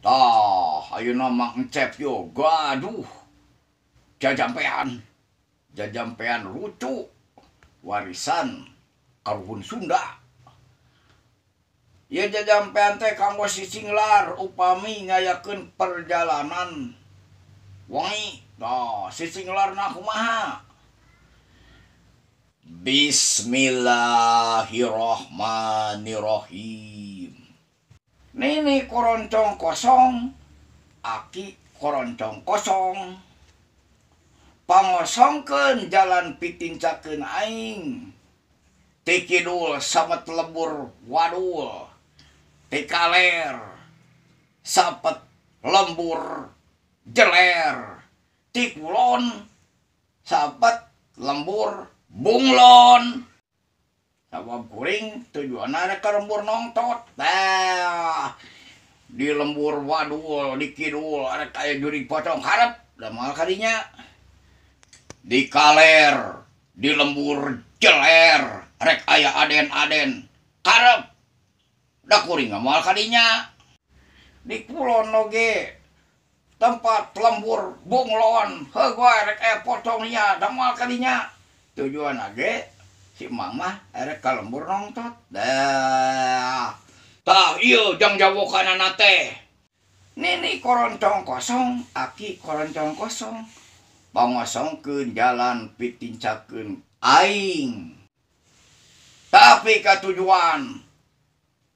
Tah, ayeuna Mang Encep yo gaduh jajampean. Jajampean lucu warisan karuhun Sunda. Ieu jajampean teh kanggo sisinglar upami ngayakeun perjalanan wengi. Tah, sisinglarna kumaha? Bismillahirrahmanirrahim. Nini koroncong kosong, aki koroncong kosong. Pangosongkeun jalan pitincakeun aing. Ti kidul samet lembur wadul. Ti kaler sapet lembur jeler. Ti kulon sapet lembur bunglon. Sabab kuring tujuanna rek ka lembur nongtot. Tah, di lembur wadul, di kidul arek aya jurig pocong hareup da moal ka dinya. Di kaler, di lembur jeler, rek aya aden-aden karep da kuring moal ka dinya. Di kulon oge tempat lembur bunglon, heuh wae rek aya pocong nya da moal ka dinya. Tujuanna ge si Mang mah erek ka lembur nongtot. Dah. Tah ieu jang jawokanana teh. Nini koroncong kosong, aki koroncong kosong. Pangosongkeun jalan pitincakeun aing. Tapi katujuan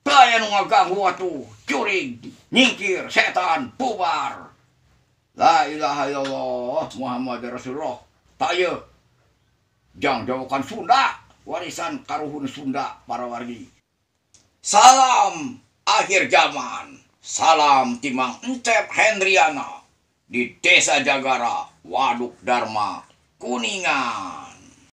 teu aya nu ngaganggu atuh, jurig, nyingkir, setan, bubar. La ilaha illallah Muhammad Rasulullah. Tah ieu jang jawokan Sunda, warisan karuhun Sunda para wargi. Salam akhir zaman. Salam ti Mang Encep Hendriana di Desa Jagara, Waduk Dharma, Kuningan.